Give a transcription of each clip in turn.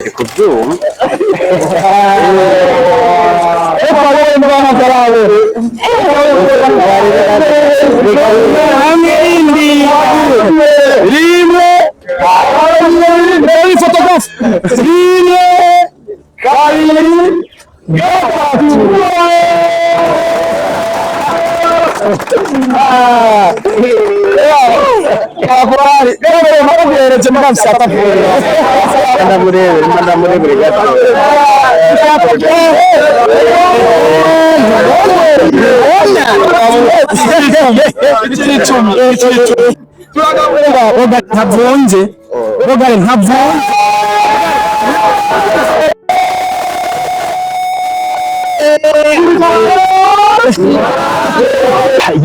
Ndi kubyumva. Rimwe, photographe, rimwe, kabiri, gatatu. Ndamurebere, ndamurebere gato. Ntavunje rogare, ntavunje.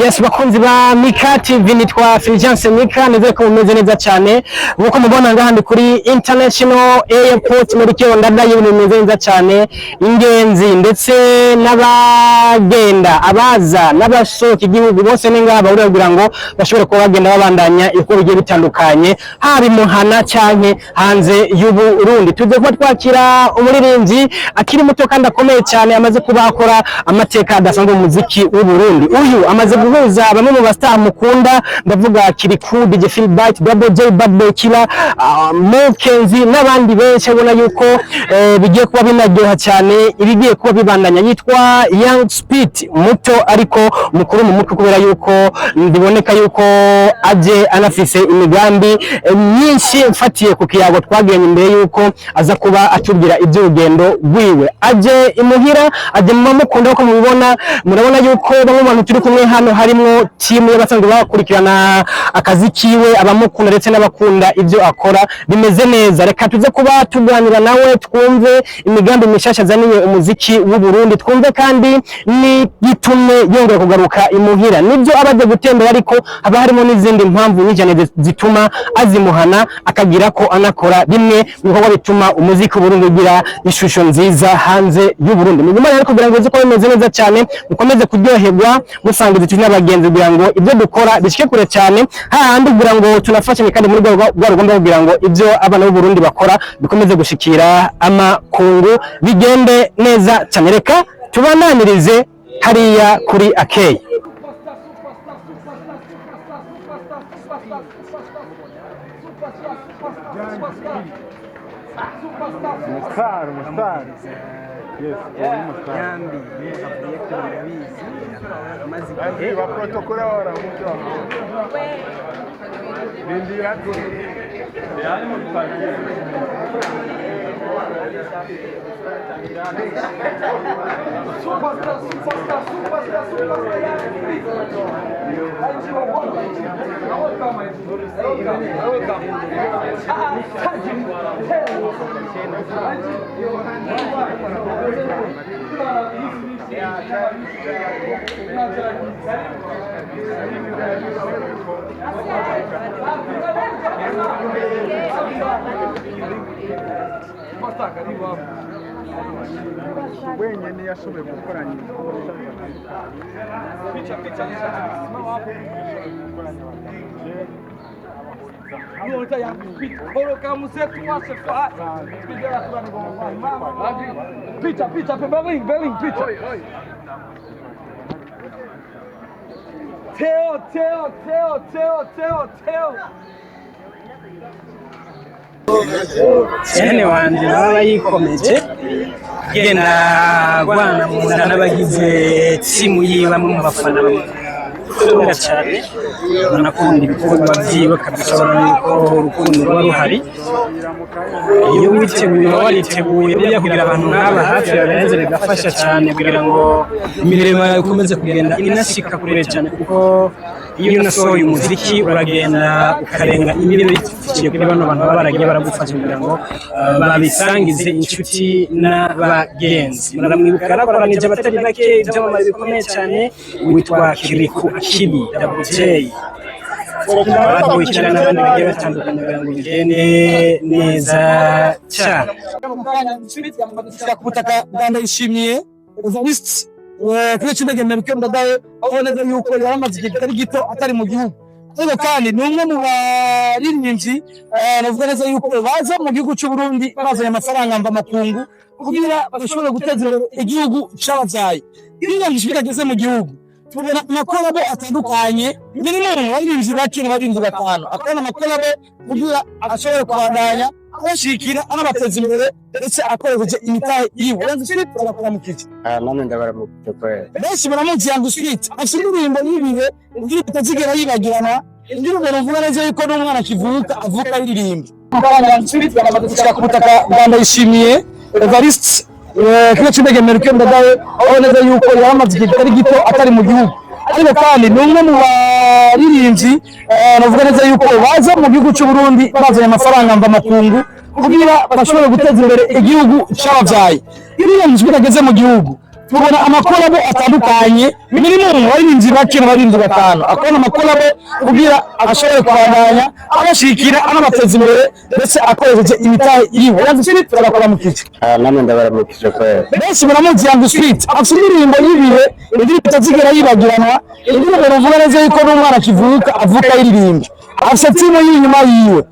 Yes, bakunzi ba Mika TV, nitwa Fulgence Mika, nizere ko mumeze neza cyane. Nkuko mubona ngaha ndi kuri International Airport muri Kirundo, ndayo ibintu bimeze neza cyane. Ingenzi ndetse n'abagenda, abaza n'abasohoka igihugu, bose ni ngaha bahurira kugira ngo bashobore kuba bagenda babandanya ibikorwa bigiye bitandukanye, haba imuhana canke hanze y'Uburundi. Tuze kuba twakira umuririmbyi akiri muto kandi akomeye cyane, amaze kuba akora amateka adasanzwe mu muziki w'Uburundi. Uyu amaze guhuza bamwe mu bastar mukunda, ndavuga Kirikou, DJ Philbyte, Double J, Bad Boy Killer, Mo Kenzi n'abandi benshi. Abona yuko bigiye kuba binaryoha cyane ibigiye kuba bibandanya. Yitwa Young Speed, muto ariko mukuru mu mutwe, kubera yuko biboneka yuko aje anafise imigambi myinshi, mfatiye ku kiyago twagiranye imbere yuko aza kuba atubwira iby'urugendo rwiwe. Aje imuhira, aje mu bamukunda. Uko mubibona, murabona yuko bamwe mu bantu turi kumwe hano harimo timu y'abasanzwe bakurikirana akazi kiwe, abamukunda ndetse n'abakunda ibyo akora. Bimeze neza. Reka tuze kuba tuganira nawe, twumve imigambi mishasha azaniye umuziki w'u Burundi, twumve kandi n'igitumye yongera kugaruka imuhira. Nibyo, aba aje gutembera, ariko haba harimo n'izindi mpamvu nyinshi cyane zituma azimuhana, akagira ko anakora bimwe mu bikorwa bituma umuziki w'u Burundi ugira ishusho nziza hanze y'u Burundi. Mugumane rero kugira ngo uzi ko bimeze neza cyane, mukomeze kuryoherwa, musangiza inshuti n'abagenzi kugira ngo ibyo dukora bishike kure cyane hahandi, kugira ngo tunafashanye kandi muri rwa rugamba, kugira ngo ibyo abana b'u Burundi bakora bikomeze gushikira amakungu, bigende neza cyane. Reka tubananirize hariya kuri akeye. Umustar, umustar. Yes, uri umustar. Yambi avuye kure, murabizi, amaze igihe. Ba protocole baramuka. Rindira. Wenyine yashoboye gukoranya ibikorwa Picha, picha, Berlin, Berlin, picha. Teo, Teo, Teo, Teo, Teo, Teo. Sene wanje nawe aba yikomeje genda gwana mu nda n'abagize timu yiwe, bamwe mu bafana bamukunda cyane, banakunda ibikorwa byiwe kabisa. Urabona yuko urukundo ruba ruhari iyo witeguye, uba wariteguye. Buriya kugira abantu nk'aba hafi barenze bigafasha cyane kugira ngo imirimo yawe ikomeze kugenda inashika kure cyane, kuko iyo unasohoye umuziki uragenda ukarenga imbibe biciye kuri bano bantu baba baragiye baragufasha kugira ngo babisangize inshuti n'abagenzi. Muramwibuka, yarakoranije abatari bake, ibyamamare bikomeye cyane, witwa Kirikou Akili, Double J, badukurikirana n'abandi bagiye batandukanye kugira ngo bigende neza cyane. Ku butaka bwa Ndayishimiye Evariste, kuri cy'indege Melchior Ndadaye, aho neza yuko yari amaze igihe kitari gito atari mu gihugu. Ariko kandi ni umwe mu baririmbyi, navuga neza yuko baza mu gihugu cy'u Burundi bazanye amafaranga mvamakungu kugira bashobore guteza imbere igihugu c'abavyayi. Iyo Young Spit ageze mu gihugu, tubona amakolabo atandukanye. Minimum abaririmbyi bake, abaririmbyi batanu akorana amakolabo kugira ashobore kubandanya abashikira, anabateza imbere, ndetse akoresheje imitahe yiwe. Young Spit, turakuramukije. Ah, namwe ndabaramukije kweli. Benshi baramuzi. Young Spit afite indirimbo y'ibihe, indirimbo itazigera yibagirana, indirimbo ruvuga neza yuko n'umwana akivuka avuka ayiririmba. Young Spit baramaze gushika ku butaka bwa Ndayishimiye Evariste, kigo c'indege Melchior Ndadaye, aho neza yuko yaramaze igihe kitari gito atari mu gihugu. Ariko kandi ni umwe mu baririmbyi, navuga neza yuko baza mu gihugu cy'u Burundi bazanye amafaranga mvamakungu kugira bashobore guteza imbere igihugu c'abavyayi. Iyo Young Spit ageze mu gihugu, tubona amakolabo atandukanye. Minimum abaririmbyi bake, abaririmbyi batanu akorana amakolabo kugira ashobore kubandanya abashikira, anabateza imbere, ndetse akoresheje imitahe yiwe. Young Spit, turakuramukije. Ah, namwe ndabaramukije kweli. Benshi baramuzi. Young Spit afite indirimbo y'ibihe, indirimbo itazigera yibagiranwa, indirimbo ruvuga neza yuko n'umwana akivuka avuka ayiririmba. Afite timu y'inyuma yiwe.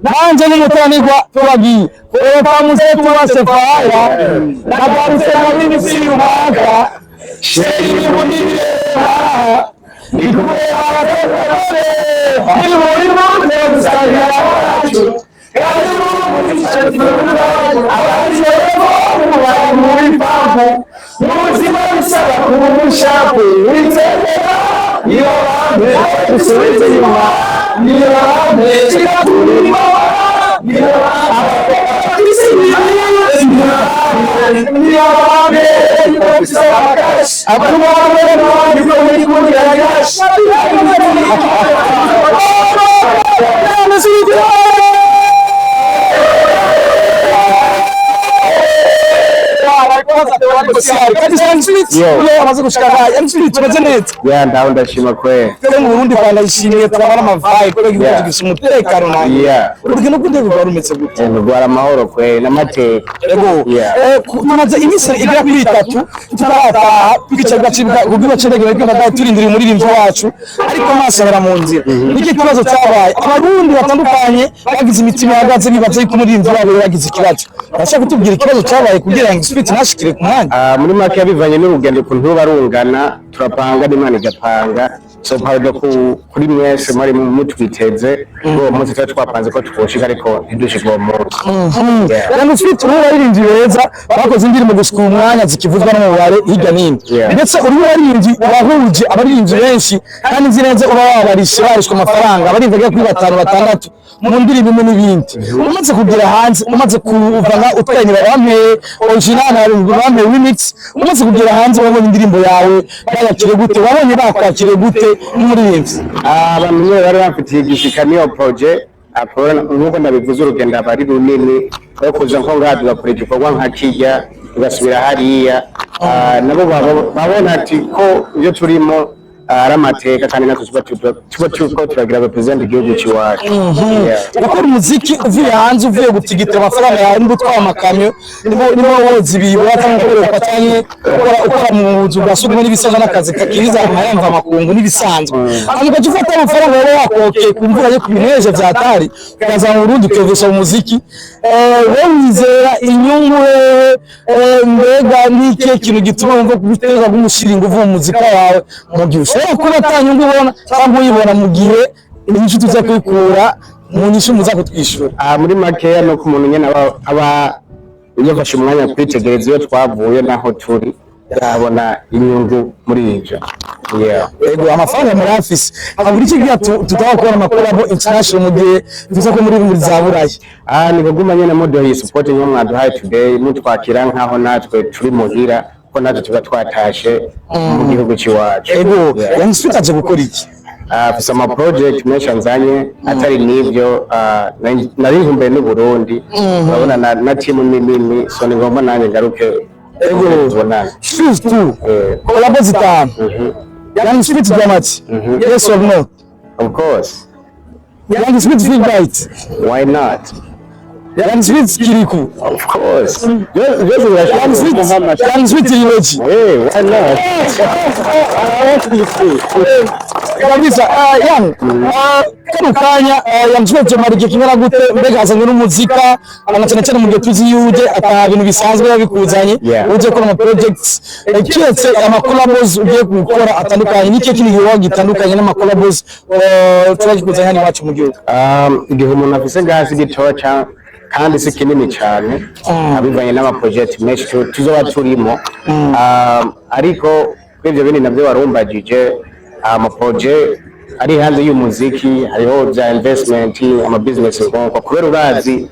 Nanje nk'umuteranirwa turagiye kureba muze tubase faya nagarutse na minsi y'umwaka sheri munini ni kubera ni muri muze gusangira wacu kandi muri pampu mu buzima bisaba kuba umushapu witendera niyo bambe dusubize inyuma niyo bambe kigaturimo niyo bambe niyo bambe abantu bamwe niko muri kugira gash. Amaze gushika ngaha, tumeze neza. Yeah, ndaho ndashima kweli. Twebwe mu Burundi kwa Ndayishimiye turabona ama vibe kubera igihugu gifise umutekano nanjye. Urugendo rw'indege rwari rumeze gute? Rwara amahoro kweli n'amateka. Ego. Tumaze iminsi igera kuri 3 tutarataha, twicaye gacibwa ku kibuga c'indege bariko badaye turindiriye umuririmbyi wacu, ariko amaso ahera mu nzira. Niki kibazo cyabaye? Abarundi batandukanye bagize imitima ihagaze, bibaza yuko umuririmbyi wabo yagize ikibazo. Urashaka kutubwira ikibazo cyabaye kugira ngo Spit ntashikire ku mwanya? Ah, muri make bivanye n'urugendo ukuntu ruba rungana, turapanga n'Imana igapanga. So pardon kuri mwese mwari mutwiteze uwo munsi. Tuba twapanze ko twoshika, ariko ntidushike uwo munsi. Yeah. Young Spit, uri mu baririmbyi beza bakoze indirimbo gushika uyu mwanya zikivuzwa no mu mubare hirya n'ino, ndetse uri mu baririmbyi wahuje abaririmbyi benshi, kandi nzi neza uba wabarishe, barishwe amafaranga abaririmbyi bagera kuri batanu, batandatu mu ndirimbo imwe n'ibindi. Umaze kugera hanze, umaze kuva nka utwaye bampeye original, bampeye remix, umaze kugera hanze wabonye indirimbo yawe bayakire gute? Wabonye bakwakire gute nk'umuririmbyi? Ah, abantu nyine bari bamfitiye igishika n'iyo projet. Apollo, nk'uko ndabivuze, urugendo aba ari runini aho kuza nko ngaha tugakora igikorwa nka kirya, tugasubira hariya. Ah, nabo babona ati ko ibyo turimo ari amateka, kandi natwe tuba turiko turagira represent igihugu c'iwacu. Yeah. Gukora umuziki uvuye hanze, uvuye gutigitira amafaranga yawe, niba utwaye amakamyo, niba woza ibibura cyangwa ukorera cyangwa ukora mu nzu bwa sugumwe n'ibisanzwe n'akazi kakiriza amahemva amakungu n'ibisanzwe, hanyuma ugaca ufata amafaranga waba wakokeye ku mvura yo ku bintu vya tari, ukaza mu Burundi ukevesha mu muziki. Wowe wizera inyungu hehe? Mbega ni ikihe kintu gituma wumva kubiterwa bw'umushyira ingufu mu muzika wawe, mu gihe ushobora kuba ata nyungu ubona cyangwa uyibona mu gihe inyishu tuza kuyikura mu nyishu muza kutwishyura? Ah, muri makeya nuko umuntu nyene aba yafashe umwanya kwitegereza iyo twavuye n'aho turi, yabona inyungu muri ivyo. Yeah. Ego, amafaranga muri afisi habura iki kugira tutaba kubona amakolabo international, mu gihe tuza ko muri za Burayi? Ah, ni kuguma nyene muduha iyi support niyo mwaduhaye today, mutwakira nkaho natwe turi muhira, ko natwe tuba twatashe mu gihugu c'iwacu. Ego. Yeah. Young Spit aje gukora iki? Ah, afise ama project menshi anzanye atari n'ivyo. Nari nkumbuye n'u Burundi, urabona na team ni nini, so ni ngombwa nanjye ngaruke. Ego. Tubonane. Choose two kolabo zitanu, Young Spit Dramati, yes or no? Of course. Young Spit Big Bite? Why not? Young Spit, Kirikou. Of course, byose birashoboka. Young Spit Lino G. Hey, why not? Kabisa, Young, kano kanya Young Spit jomara igihe kingana gute? Mbega azanye n'umuzika na cyane cyane mu gihe tuzi yuje ata bintu bisanzwe yabikuzanye, uje gukora ama projects, kiretse ama collabos ugiye gukora atandukanye, ni kindi gikorwa gitandukanye n'ama collabos turagikuzanye hano iwacu mu gihugu? Igihe umuntu afise gasi gitoca kandi si kinini cyane, bivanye n'amaproject menshi tuzoba turimo, ariko kuri ibyo bindi nabyo warumbagije, amaprojet ari hanze y'umuziki, hariho bya investment, ama business ngombwa, kubera urazi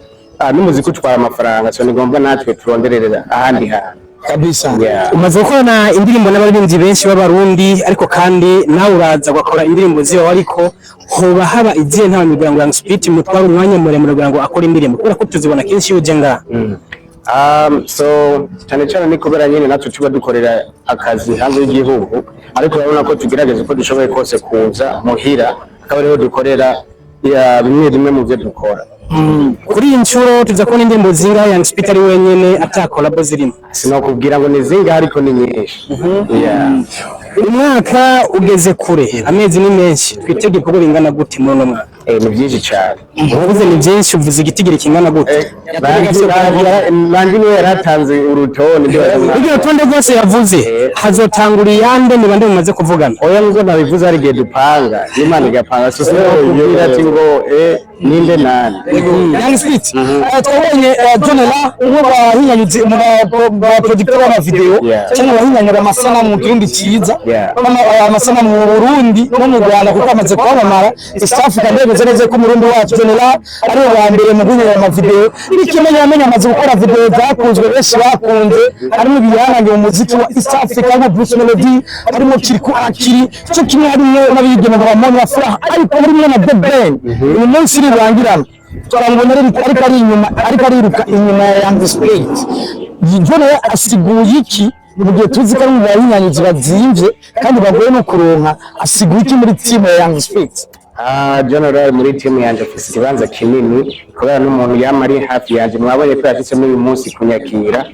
n'umuziki utwara amafaranga, so ni ngombwa natwe turondererera ahandi hantu. Kabisa. Yeah. Umaze gukorana indirimbo n'abaririmbyi benshi b'Abarundi, ariko kandi nawe uraza ugakora indirimbo ziba, ariko hoba haba izihe nta kugira ngo Young Spit mutware umwanya muremure kugira ngo akore indirimbo, kubera ko tuzibona kenshi iyo uje ngaha? So cyane cyane ni kubera nyine natwe tuba dukorera akazi hanze y'igihugu, ariko urabona ko tugerageza uko dushoboye kose kuza muhira akaba ariho dukorera ya, bimwe bimwe mu byo dukora. Kuri iyi nshuro tuza kubona indirimbo zingahe Young Spit ari wenyene ata collabo zirimo? Sinokubwira ngo ni zingahe, ariko ni nyinshi, yeah. Umwaka ugeze kure, amezi ni menshi, twitege ibikorwa bingana gute muri uno mwaka? Ni byinshi cyane. Uvuze ni byinshi, uvuze igitigiri kingana gute? Banji niwe yaratanze urutonde, ndibaza. Urwo rutonde rwose yavuze, hazotangura iyande? Ni bande mumaze kuvugana? Oya, nubwo nabivuze, hari igihe dupanga n'Imana igapanga, so sinokubwira ati ngo ninde nani. Young Spit, twabonye Jonela, umwe mu bahinyanyuzi, mu ba producteur b'amavideo cyangwa abahinyanyura amasanamu mu Kirundi cyiza, amasanamu mu Burundi no mu Rwanda, kuko amaze kwamamara East Africa. Ndemeza neza ko Umurundi wacu Jonela ari we wa mbere mu guhinyanyura amavideo, n'ikimenyamenya amaze gukora video zakunzwe, benshi bakunze, harimo ibihangange mu muziki wa East Africa harimo Bruce Melody, harimo Kirikou Akili, cyo kimwe harimo n'abigeme nka Monia Furaha, ariko harimo na The Ben. Uyu munsi nirangirana turamubona ariko ari inyuma, ariko ariruka inyuma ya Young Spit. John asiguye iki mu gihe tuzi ko ari mu bahinyanyuzi bazimvye kandi bagoye no kuronka? Asiguye iki muri team ya Young Spit? General muri team yanje afise ikibanza kinini, kubera n'umuntu yama ari hafi yanje. Mwabonye ko yashitsemo uyu munsi kunyakira.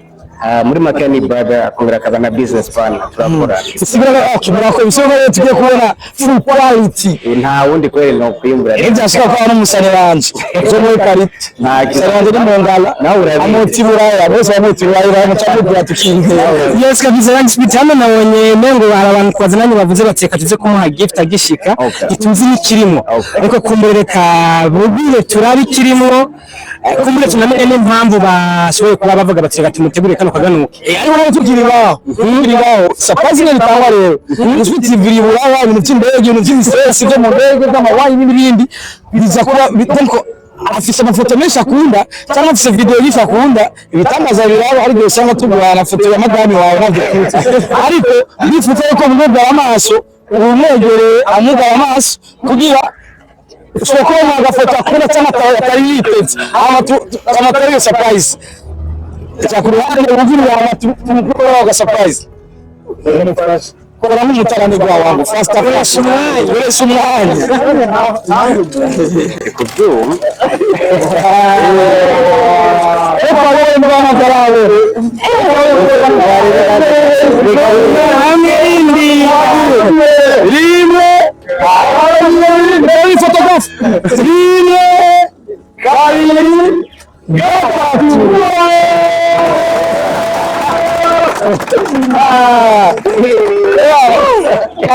Muri make ni brother, akongera akaba na business partner, turakorana. Bisigura ko, okay, murakoze, bisigura ko tugiye kubona full quality. Nta wundi kweri no kwimbura. Ntibyashika ko n'umusani wanje zo muri karite. Nta kibazo. Umusani wanje ni Mongala. Nawe urabizi. Amuti Buraya, bose bamuti Buraya, bamuca mubwira tukinge. Yes, kabisa. Young Spit, hano nabonye mengo hari abantu twazananye bavuze bati reka tuze kumuha gift agishika. Ntituzi n'ikirimo, ariko kumbure reka bubwire turabe ikirimo, kumbure tunamenye n'impamvu bashoboye kuba bavuga bati reka tumutegure kano kaganuke. Ariko nawe tukiri baho, surprise nyine bitangwa rero, ufite ibiri Buraya, ibintu by'indege, ibintu by'ibisesi byo mu ndege, by'amawayi n'ibindi biza kuba donc afise amafoto menshi akunda cyangwa afise video nyinshi akunda. Ibitangaza biraba, hari igihe usanga tugurana foto ya madame wawe ntabyo, ariko ndifuza yuko mumugara amaso, umwegereye amugara amaso, kugira ushobora kubona agafoto akunda cyangwa atari yiteze, hama atari iyo surprise. Cha ku ruhande ubwira tumukora aga surprise, kora nk'umutaranirwa wangu, fasta fast, koresha umwanya. Ku byuma. Epfo wowe mwana karawe. Hamwe indi. Rimwe, kabiri, photographe, rimwe, kabiri, gatatu. Ah,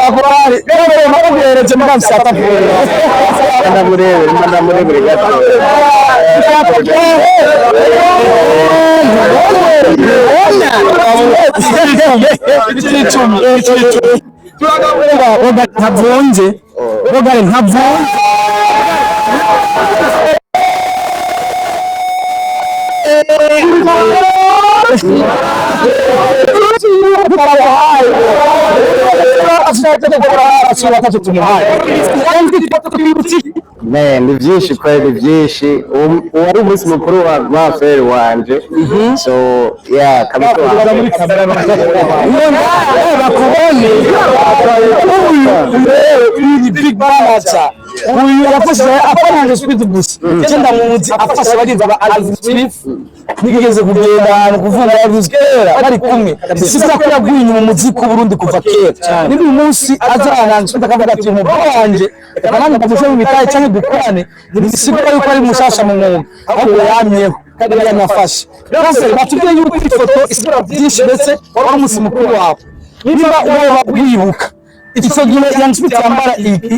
Akorari, rero maraguhereje muramsata. Ndamurebere, ndamurebere gato. Roga ntavunje, Roga ntavunje. Man, ni byinshi kweli, ni byinshi. Uwo wari umunsi mukuru wa frère wanje, so yeah, kabisa. Bakubone. Uyu ni big manager. Uyu yafashije apana Young Spit gusa, je ndamuzi afasha abarinzi aba Alvin Smith, nigeze kugenda ahantu kuvuga, yavuze kera bari kumwe. Sisa ko yaguye inyuma umuziki w'Uburundi kuva kera. Niba uyu munsi aza Young Spit akavuga ati: "Umugabo wanje, reka nanjye ndamuse mu bitaye cyangwa dukorane," ntibisigura yuko ari mushasha mu mwuga, ahubwo yamyeho kandi yanafashe. Rero batubwiye yuko ifoto isigura byinshi, ndetse wari umunsi mukuru wawe. Niba woba wibuka icyo gihe Young Spit yambara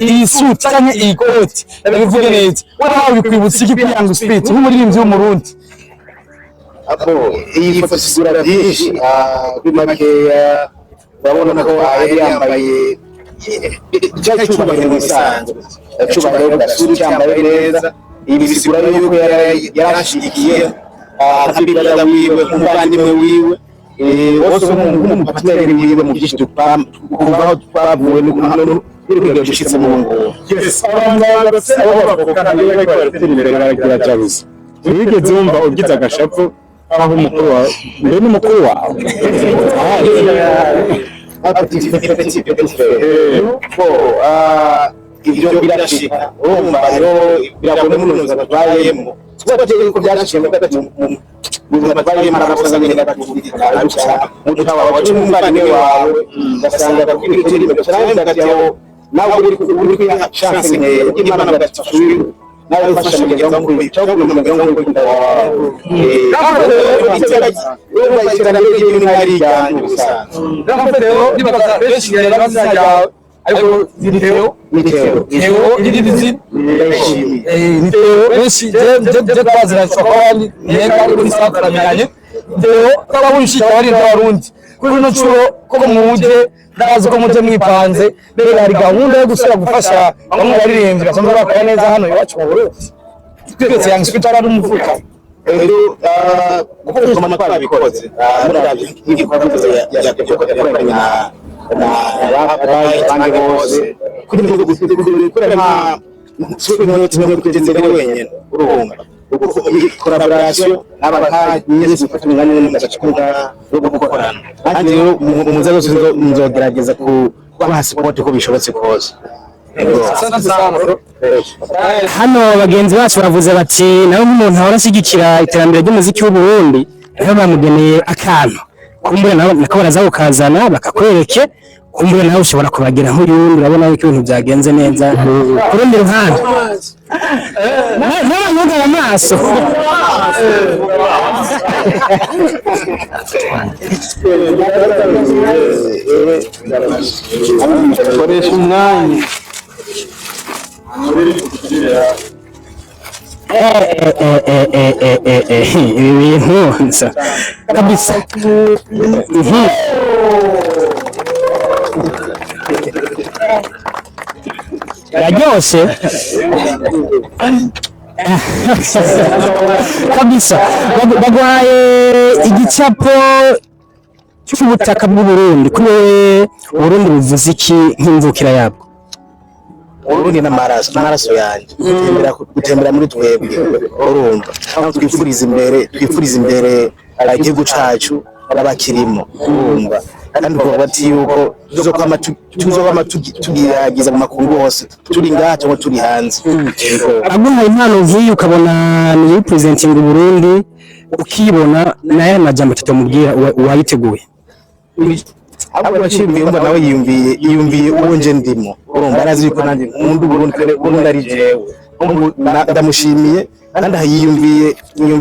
iyi suit cyangwa iyi koti, ndabivuge neza, wowe bikwibutsa iki kuri Young Spit nk'umuririmbyi w'Umurundi? Abo iyi foto isigura byinshi. Kuri makeya urabona ko yari yambaye cya cyubahiro mu bisanzwe, cyubahiro gasuri, cyambaye neza. Ibi bisigura yuko yarashigikiye nka brother wiwe, nk'umuvandimwe wiwe, bose nk'umupartner wiwe mu byinshi kuva aho twavuye n'urugero dushitse mu ngubu. Yes, abantu bafite abo bavukana iyo bariko baratera imbere baragira jalousie. Wigeze wumva ugize agashavu aho umukuru wawe, mbere n'umukuru wawe? Petit petit petit frère. Bon, ibyo birashika, urumva rero biragoye muri ubuzima tubayemo. Twaba yuko byashiye mu buzima tubayemo, arabasaza nyine batuvuga muta wawe cy'umuvandimwe wawe, ugasanga bakwiye imbere cyane hagati yawe nawe uri kwiha chance nkeya Imana bagasubira nawe ufasha mugenzi wawe cyangwa mugenzi wawe wawe. Urumva iterambere ry'ibintu nk'ari iryanjye ubusanzwe. Rero ndibaza benshi bazi izina ryawe, ariko ni Theo. Ni Theo. Theo irindi zina? Ndayishimiye. Ni Theo. Benshi je twaziranye, kuba yega ari muri sawa, turamenyanye. Theo kaba wishika bari abarundi kuri runo curo ko muje, ndazi ko muje mwipanze. Mbere hari gahunda yo gusubira gufasha bamwe mu baririmbyi basanzwe bakora neza hano iwacu mu Burundi, twese Young Spit ari umuvuka? Rero gukoresha amatwara twabikoze, muravye nk'igikorwa yakoranye na abandi bose kugira ngo gukora nka imbere wenyine, urumva collaboration n'aba nyese gufatanya n'agacukuga no gukorana. Kandi rero mu nzego zose nzogerageza kubaha support uko bishobotse kose. Asante sana, bro. Hano bagenzi bacu baravuze bati nawe nk'umuntu ahora ashyigikira iterambere ry'umuziki w'u Burundi, nawe bamugeneye akantu. Kumbure nawe nako baraza kukazana bakakwereke. Kumbure nawe ushobora kubagira nk'uyundi. Urabona yuko ibintu byagenze neza. Ku rundi ruhande nawe ntugare amaso. Koresha umwanya. Ibi bintu kabisa. Biraryoshe kabisa. Bagwaye igicapo cy'ubutaka bw'u Burundi. Kuri wewe Uburundi buvuze iki nk'imvukira yabwo? Urundi n'amaraso yanjye, gutembera muri twebwe. Urumva aho twifuriza imbere igihugu cacu n'abakirimo, urumva kandi tukavuga ati yuko tuzokwama tugerageza mu makungu hose, turi ngaha cyangwa turi hanze. Aguhaye impano nk'iyi, ukabona ni representing Uburundi, ukibona naye majambo tutamubwira uwayiteguye? Ahubwo nashimiye, umva nawe yiyumviye uwo nje ndimo. Urumva arazi yuko nanjye nkunda Uburundi kandi Uburundi ari jewe. Urumva ndamushimiye kandi yiyumviye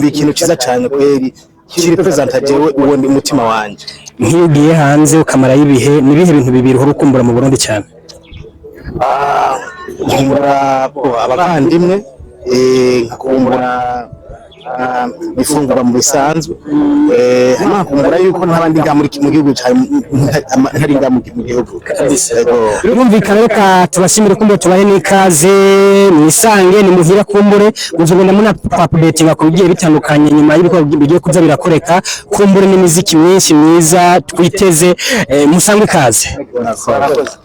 ikintu cyiza cyane kweri kiri presenta jewe uwo ndi mutima wanje. Nk'iyo ugiye hanze ukamarayo ibihe, ni ibihe bintu bibiri uhora ukumbura mu Burundi cyane? Nkumbura abavandimwe, nkakumbura ifungurwa mu bisanzwe, hanyuma nkakumbura yuko n'abandi ngaha mu gihugu cyane ntari ngaha mu gihugu. Yego. Birumvikana. Reka tubashimire, kumbure tubahe n'ikaze, mwisange ni muhira. Kumbure muzogenda muna updating ku bigiye bitandukanye nyuma y'ibikorwa bigiye kuza birakoreka, kumbure n'imiziki myinshi myiza twiteze. Musangwe ikaze. Murakoze.